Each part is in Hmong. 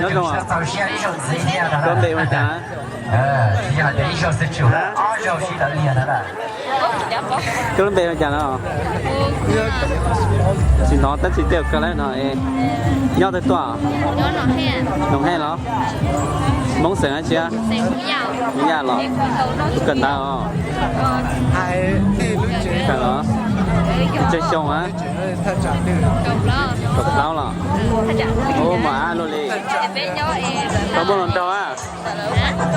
Nyob zoo, koj npe ua cas? Koj lub npe ua cas no? Tsis hnov tab sis tej zaum kawg lawm no. Nyob twg tuaj? Noom Hej los? Hmoob xeem dab tsi? Hmoob Yaj los? Kawm ntawv os? Kawm los? Tsawg xyoo a? Kaum plaub los? Ub, mos ab luaj li. Tau muaj hluas nraug a?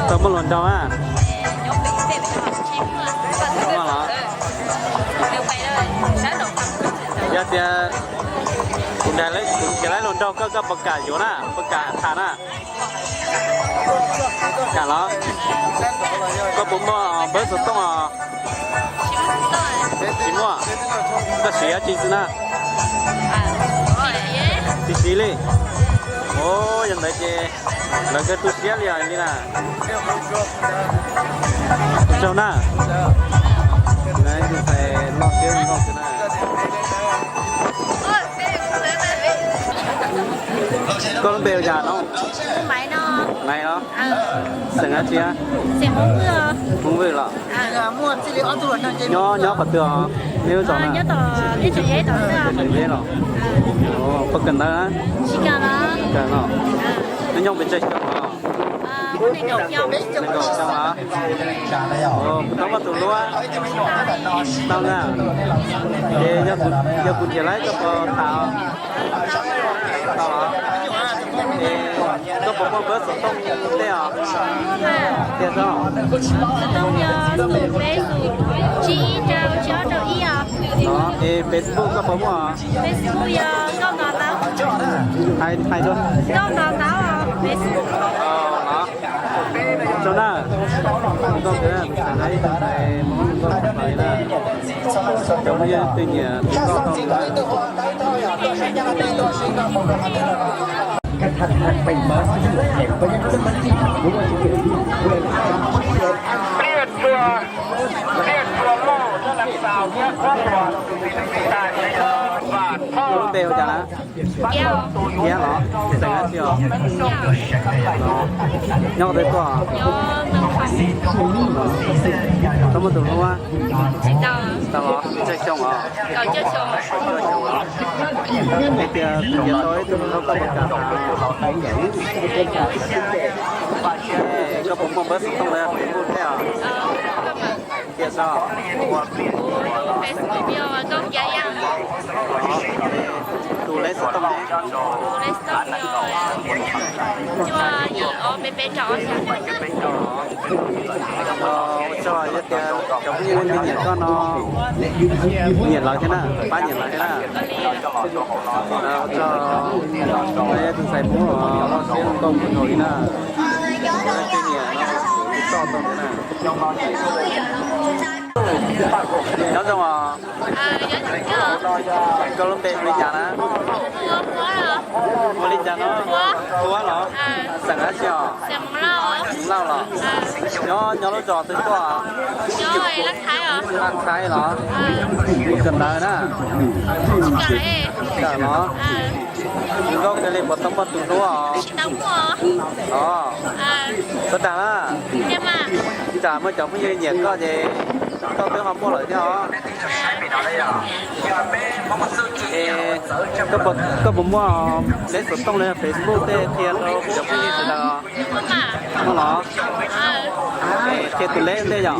Tau muaj hluas nraug a? Muaj los? Yog tias kuv nrhiav, kuv nrhiav tau hluas nraug koj, koj puas kam yuav na, puas kam tham na? Kam los? Koj puas muaj npawb xov tooj os? Tsis muaj. Koj siv dab tsi xwb na? Tsis siv li. Ov, yog ntawd ces lawv kawg tu siab li os li na. Ua tsaug na. Loj siab zoo nkauj xwb na. Koj lub npe ua cas no? Maiv los? Xeem dab tsi? Hmoob Vwj los? Nyob, nyob qhov twg os? Nej lub zos na? Tseem Zeb los? Puas kawm ntawv na? Kawm los? Hnub nyoog pes tsawg xyoo os? Nees nkaum xyoo los? Puas tau muaj tus hlub? Tau na. Ces yog kuv nrhiav lawm koj puas tham? Tau. Koj puas muaj npawb xov tooj tej os? Tiag xwb. Xov tooj yog xum peb xum tsib ib rau tsib ob rau ib os. Es Facebook koj puas muaj? Facebook yog Nkauj Nto Ntau. Hais, hais dua. Nkauj Nto Ntau Facebook. Tsaug na. Nkauj Nto Ntau, tus tseem hais ib tug ntawd, Hmoob Nkauj Nto Ntau na. Cov phooj ywg twg nyiam tus nkauj tau li na. Koj lub npe hu cas na? Iab los? Xeem dab tsi os? Nyob qhov twg tuaj? Tau muaj tus hlub? Tau los? Tsawg xyoo os? Hais tias kuv nrhiav tau ib tug hluas nkauj koj puas kam tham? Koj puas muaj npawb xov tooj los yog Facebook thiab os? Tiag xwb. Tus lej xov tooj ne? Ua tsaug, yog tias cov phooj ywg leej twg nyiam koj no, nyiam lawv thiab na, pab nyiam lawv thiab na. Ua tsaug, yog tus ntxhais Hmoob loj siab zoo nkauj kawg nkaus li na. Leej twg nyiam no tiv toj tau thiab na. Nyob zoo os. Koj lub npe hu li cas na? Hu li cas no? Huab los? Xeem dab tsi os? Hmoob Lauj los? Nyob nyob lub zos twg tuaj? Laj Thaib los? Kawm ntawv na? Kawm los? Zoo nkauj kawg li, puas tau muaj tus hlub os? Os, puas dag na? Tsam muaj cov phooj ywg nyiam koj ces koj twb ho muaj lawm thiab os. Es koj puas muaj leb xov tooj los yog Facebook tej qhia rau cov phooj ywg sawv daws? Muaj los? Es qhia tus leb ntej yom.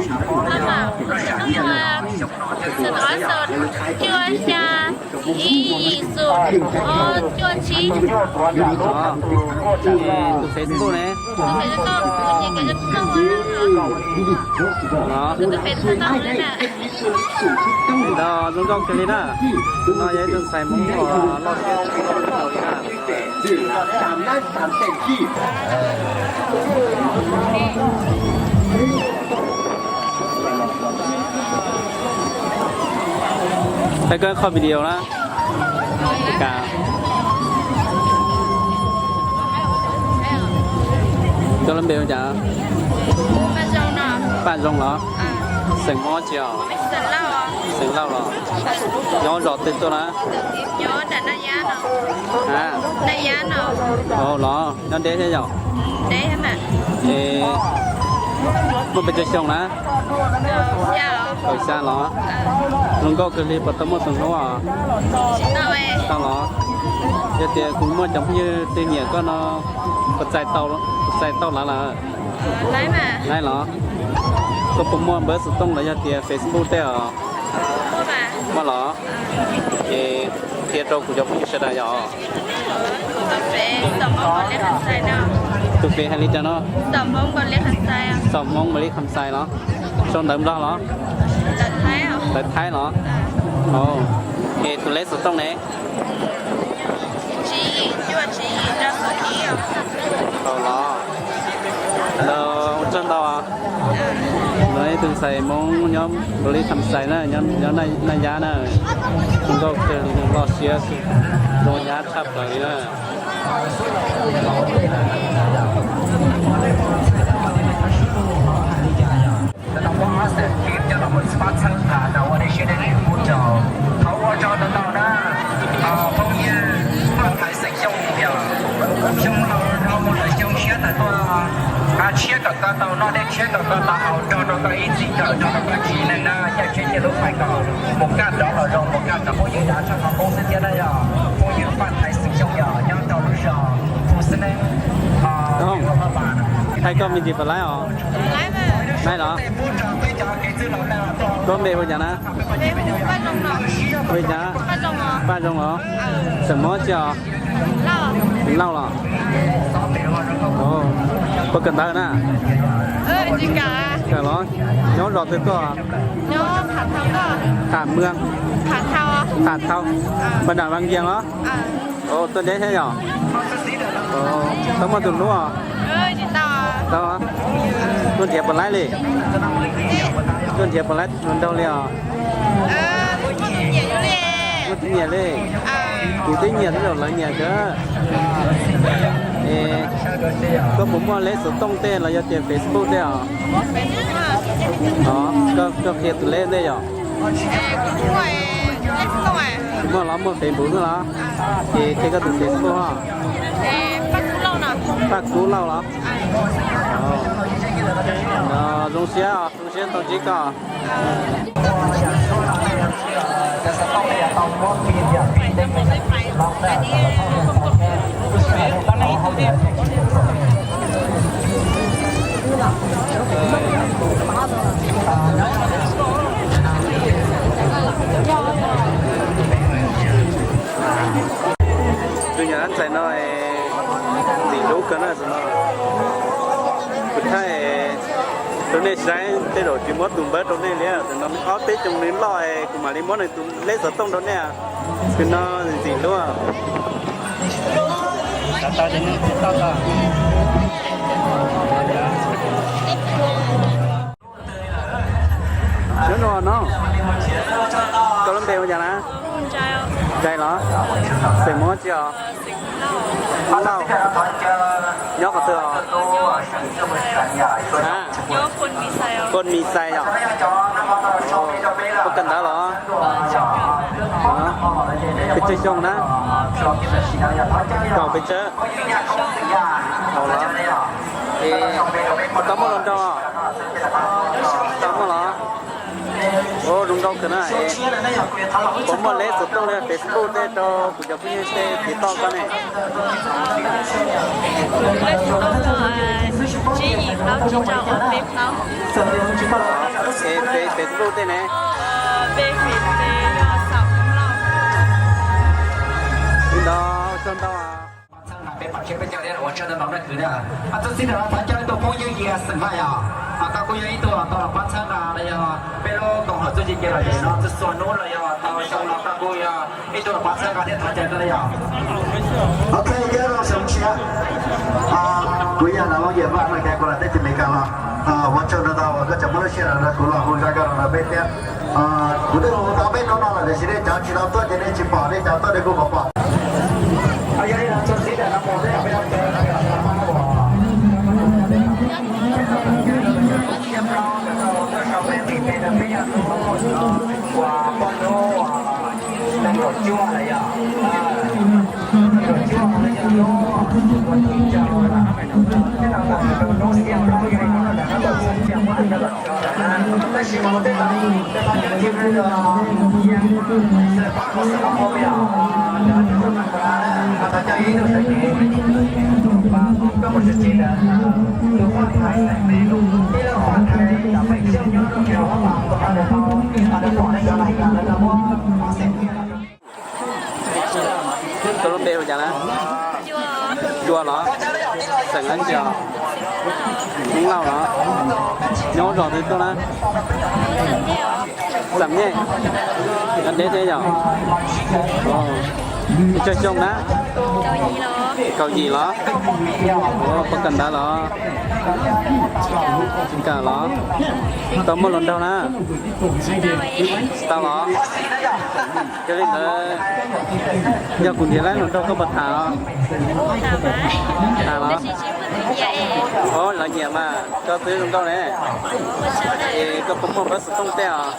Tus Facebook ne? Zoo nkauj kawg li na. No yog ib tug ntxhais Hmoob uas loj siab tshaj plaws li na. Thaij koj qhov video na. Koj lub npe hu cas? Paj Zoo los? Xeem Hmoob tsi os? Xeem Lauj los? Nyob zos twg tuaj na? Los, nyob deb thiab yom? Es muaj pes tsawg xyoo na? Kaum xya los? Zoo nkauj kawg li, puas tau muaj tus hlub os? Tau los? Yog tias kuv muaj cov phooj ywg twg nyiam koj no, puas txais tau, puas txais tau lawv lawm? Laib los? Koj puas muaj npawb xov tooj los yog tias Facebook tej os? Muaj los? Es qhia rau kuv cov phooj ywg sawv daws yom. Tus fev hais li cas no? Xom Hmoob Npaus Lis Kham Xais los? Sau ntawv Nplog los? Ntawv Thaib los? Es tus leb xov tooj ne? Tau los? Ua tsaug ntau. Los ib tug ntxhais Hmoob nyob Npaus Lis Kham Xais na, nyob Naj Yab na. Zoo nkauj kawg li, loj siab, zoo nyab tshaj plaws li na. Ntawm no muab ob xees kis coj los muab pab txhawb nqa rau ua dej siab dej ntsws pub rau. Thov ua tsaug ntau ntau na, phooj ywg Faj Thaiv xeem Xyooj yog xyoo laus dhau mus lawm xyoo tshiab tawm tuaj, tshiab kom koj tau noj dej tshiab kom koj tau haus nrog rau koj ib txhis kawm nrog rau koj tsis neeg na, nyiaj tsheb nyiaj lub pais kom mus kaj nrov los zoo, mus kaj nrov phooj ywg dav tshaj qhov poob xwb thiab na yog phooj ywg Faj Thaiv xeem Xyooj yog nyob rau lub zos Phu Xab Neeb. Hais koj me ntsis puas laib os? Laib los? Koj npe hu cas na? Hu li cas? Paj Zoo los? Xeem Hmoob tsi os? Lauj los? Puas kawm ntawv na? Kawm los? Nyob zos twg tuaj? Tham Mwm, Tham Thau, Paj Dam Vaj Nkias los? Tuaj deb thiab yom? Tau muaj tus hlub os? Tau. Tuaj nrhiav puas laib li? Tuaj nrhiav puas laib tus hluas nraug li os? Muaj tus nyiam li? Kuv twb nyiam thiab, lawv nyiam kawg. Es koj puas muaj leb xov tooj tej los yog tias Facebook tej os? Koj qhia tus leb ntej yom? Tsis muaj los muaj Facebook xwb los? Ces qhia koj tus Facebook os. Paj Kub Lauj los? Zoo siab, zoo siab tau ntsib koj. Tus nyuam ntxhais no ntxim hlub kawg na tus no. Kuv thaij rau nej saib, tej zaum tsis muab tus npawb rau nej li, tus no ob peb xyoos nws loj, kuv mam li muab nws tus leb xov tooj rau nej. Tus no ntxim hlub. Nyob zoo no, koj lub npe hu cas na? Ntsais los? Xeem Hmoob tsi os? Hmoob Lauj. Nyob qhov twg os? Koj Mis Xais yom? Puab kawm ntawv los? Pes tsawg xyoo na? Kaum pes tsawg? Tau muaj hluas nraug? Tau muaj los? Ua zoo nraug kawg na. Puas muaj leb xov tooj li Facebook tej rau kuv cov phooj ywg tej tiv toj koj ne? Facebook tej ne? Li ntawd, ua tsaug ntau. Peb pab tsheb peb coj li ua tsaug ntau ntau na kwv na. Txog txij thaum no thov caw ib tug phooj ywg Yias Xeem Haj yom, koj kuj yog ib tug tau los pab txhawb nqa los yog peb lub koom haum txuj ci kev lom zem no txhua txhua hnub los yog tau xyoo no koj kuj yog ib tug los pab txhawb nqa thiab thov caw koj li yom. Ok, nyob zoo xyoo tshiab. Kuv yog Nam Looj Yias Vaj no, kuv los teb chaws Amelikas los. Ua tsaug ntau ntau uas koj tseem muab lub sij hawm no rau kuv los hu zaj koj no rau peb thiab. Kuv twb hu tau peb hnub no lawm tiam sis nej cov tsis tau tuaj ces nej tsis pom, nej cov tuaj nej kuj pom pom. Yog li no txog txij ntawm no mus peb yog peb ob peb uas poj hnub uas nees nkaum cuaj lawm yog, nees nkaum cuaj lawm yog hnub uas tim rau hnub xiab plaub yog li no ntawm no tau txog cia muab nees nkaum cuaj lawm na. Tab sis mas ua tej no tej pab cov tib neeg yog xwm pab xwm pab qhov yog cov tib neeg mas thov caw ib tug sawv cev, koj mus sawv cev ntawm tus Huab Tais Xeem Pem, ib leeg Huab Tais cov pem xyooj nyob rau Kiav Huab Tais tus qab ntawd tau, tus pom nej cov lais tas lawv tau muab xeem tiag. Koj lub npe hu cas na? Cua los? Xeem dab tsi os? Hmoob Lauj los? Nyob zos twg tuaj na? Xam Nyej. Nyob deb thiab yom? Pes tsawg xyoo na? Kaum yim los? Puas kawm ntawv los? Tsis kawm los? Tau muaj hluas nraug na? Tsis tau los? Yog li ntawd, yog kuv nrhiav tau hluas nraug koj puas tham? Tham los? Lawv nyiam mas, koj twb zoo nkauj ne. Es koj puas muaj npawb xov tooj tej os?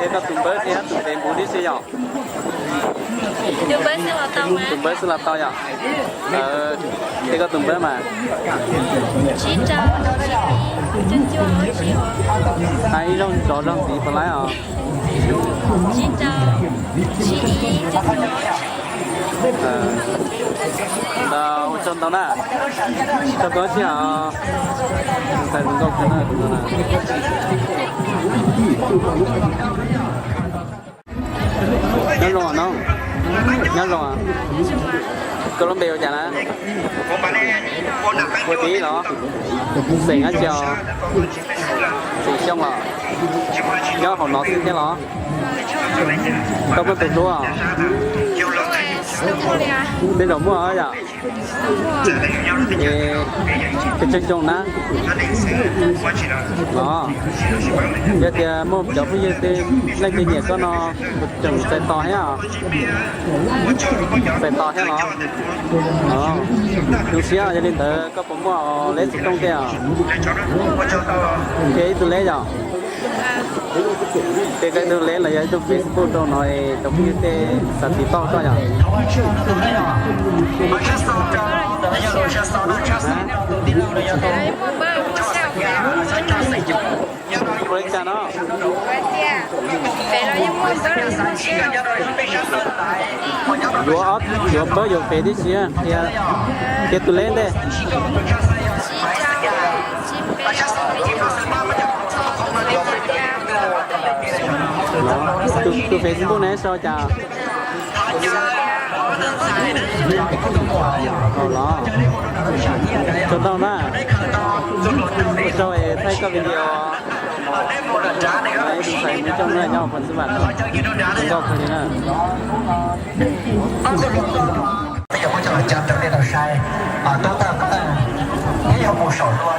Es koj tus npawb tej hab tus ntev npuv tib si yom? Tus npawb xwb los tau yom? Es koj tus npawb mas hais ib zaug nrov zog ntxiv puas laib os? Ntawd ua tsaug ntau na. Tsaug koj sij hawm. Ntxhais zoo nkauj kawg na. Nyob zoo no, nyob zoo. Koj lub npe hu cas na? Hu Tib los? Xeem dab tsi os? Xeem Xyooj los? Nyob hauv no xwb thiab los? Koj muaj tus hlub? Tej zaum muaj yom. Pes tsawg xyoo na? Los, yog tias muaj cov phooj ywg twg leej twg nyiam koj no, kuv tseem txais tos thiab os. Txais tos thiab los? Zoo siab, yog li ntawd koj puas muaj leb xov tooj tej os? Qhia ib tug leb yom. Qhia ib tug leb los yog ib tug Facebook rau no, cov phooj ywg tej xav tiv tauj koj yom. Ua li cas no? Yuav, yuav npawb yuav pem tib si, qhia tus leb ntej. Tus Facebook ne sau cas? Los, tsaug ntau na. Ua tsaug es thaij koj video. Ib tug ntxhais Hmoob Xyooj na nyob Phoos Xwb Vam no, zoo nkauj kawg li na. Peb yog muab coj los cov raws li tau saib, tub tawg qeej thiab yog mus saum hlua.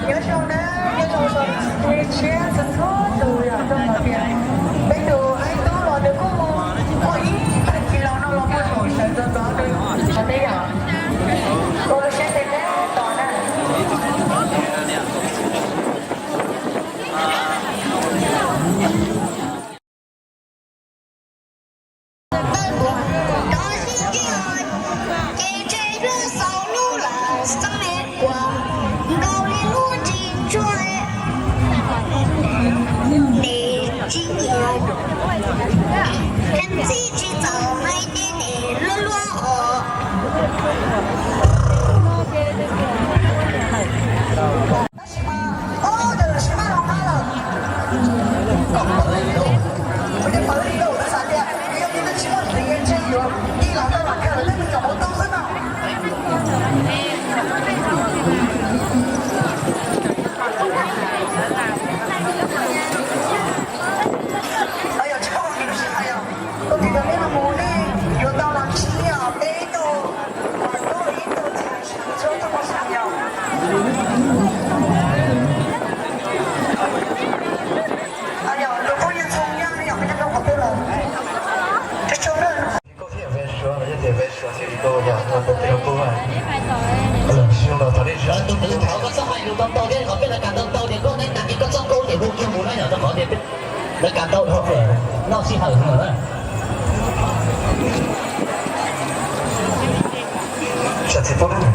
Nyob zoo nawb, nyob zoo txhua tus, yog zoo hais tias peb tus Aib Tub los nws kuj muaj ib tag kis los no los muaj saum sawv ntxov ntxov rau teb yom. Ua lub siab ntev ntev tos na. Ces tseg lub xaus lub lawm xeeb me kuas nkaus li lub ntsis ntsuag, tes tsis nyiam, ntxim tsis txaus hais tias tes luaj luaj os. Tab sis mas, tab sis mas los qab lawm. Kom pawv li lauj, kuv tias pawv li lauj, xav tias yog tias nej tsis muaj ntxiv ntshe yuav ib los tau lam kawg lawm, tej me nyuam hauv tau xwb no. Yog tsis paub hais tias sib hais os, tus twg yog nej los mus nej yuav tau los ntsib os, peb tug mas tuaj ib tug txhais sab txhua tug poj sam yog. Yog tus phooj ywg Txhoov Yaj yog peb nyob rau qhov twg lawm? Tus twg thov koj txhob hais lus ntau ntau thiab qhov peb lawv kam ntau ntau tias koj neeb tas ces koj txhob kub ces hu kiag mus na, yog rau qhov tias lawv kam ntau dhau lawm, noj sij hawm heev lawm. Tsis txhob poob na.